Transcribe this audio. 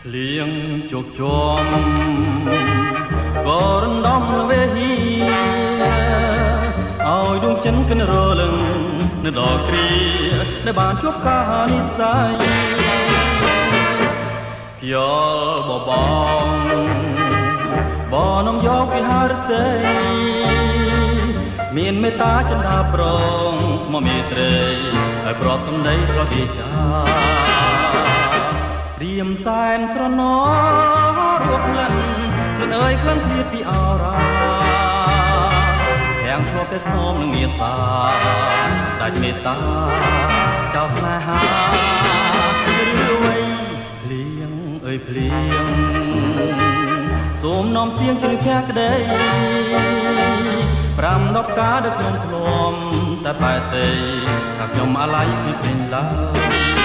ភ្លៀងជោគជាំក៏រំដំវេហី ឲ្យដួងចិនកិនរលឹងនៅដល់គ្រាដែលបានជួបការនិស័យ ខ្យល់បបងបនំយកវិហារទេ មានមេត្តាចិន្តាប្រងស្មមេត្រី ឲ្យប្របសំដីធ្លាប់វាចា រៀមសែនស្រណរស់ក្លិនក្លិនអើយក្លិនឃ្លាតពីអរ៉ា ទាំងធ្លាប់តែថ្នមនឹងមេសាដាច់មេត្តាចោលស្នេហាឬអ្វី? ភ្លៀងអើយភ្លៀង សូមនាំសៀងជ្រឹងផ្ទះក្តី 5 10កាដែលខ្ញុំធ្លាប់តែបែតទេ ថាខ្ញុំអាល័យគ្មានពេញឡើយ។